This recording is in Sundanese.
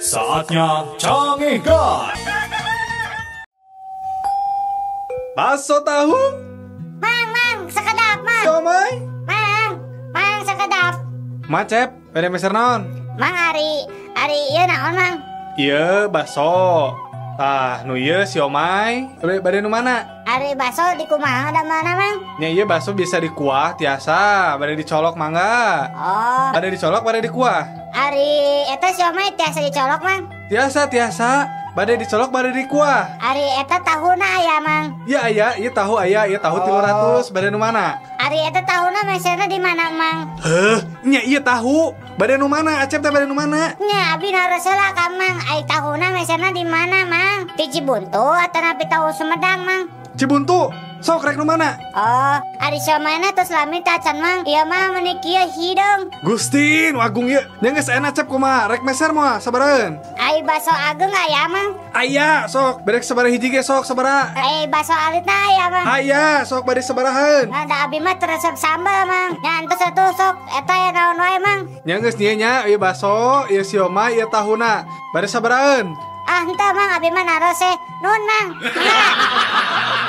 Saatnya Cangehgar. Bakso tahu. Mang, mang, sekedap, mang. Siomay. Mang, mang, sekedap. Macep, bade meser naon? Mang, ari, ari ieu naon, mang? Ieu bakso. Tah, nu ieu siomay. Bade nu mana? Ari bakso di kumaha da mana, mang? Nya ieu bakso bisa dikuah tiasa, bade dicolok mangga. Oh. Bade dicolok, bade dikuah. Ari eta siomay tiasa dicolok, mang? Tiasa, tiasa. Bade dicolok, bade dikuah. Ari eta tahuna aya, mang? Iya aya, ieu tahu aya, ieu tahu 300, bade nu mana? Ari eta tahuna meserna di mana, mang? Heuh, nya ieu tahu. Bade nu mana? Acep teh bade nu mana? Nya abi naros heula ka mang, ai tahuna meserna di mana, mang? Di Cibuntu atanapi tahu Sumedang, mang? Cibuntu. Sok rek nu mana? Oh, ari siomayna tos lami tacan, mang. Ieu mah meuni kieu hideung. Gusti, nu agung ieu. Nya geus enak Acep kumaha? Rek meser moal sabaraheun? Ai baso ageung aya, mang? Aya, sok. Bade sabaraha hiji ge sok sabaraha? Ai baso alitna aya, mang? Aya, sok bade sabaraheun? Nah, da abi mah teu resep sambal, mang. Nya entos atuh sok eta ya naon wae, mang? Nya geus nya nya ieu baso, ieu siomay, ieu tahuna. Bade sabaraheun? Ah, henteu, mang, abi mah naros eh. Nuhun, mang. Mangga.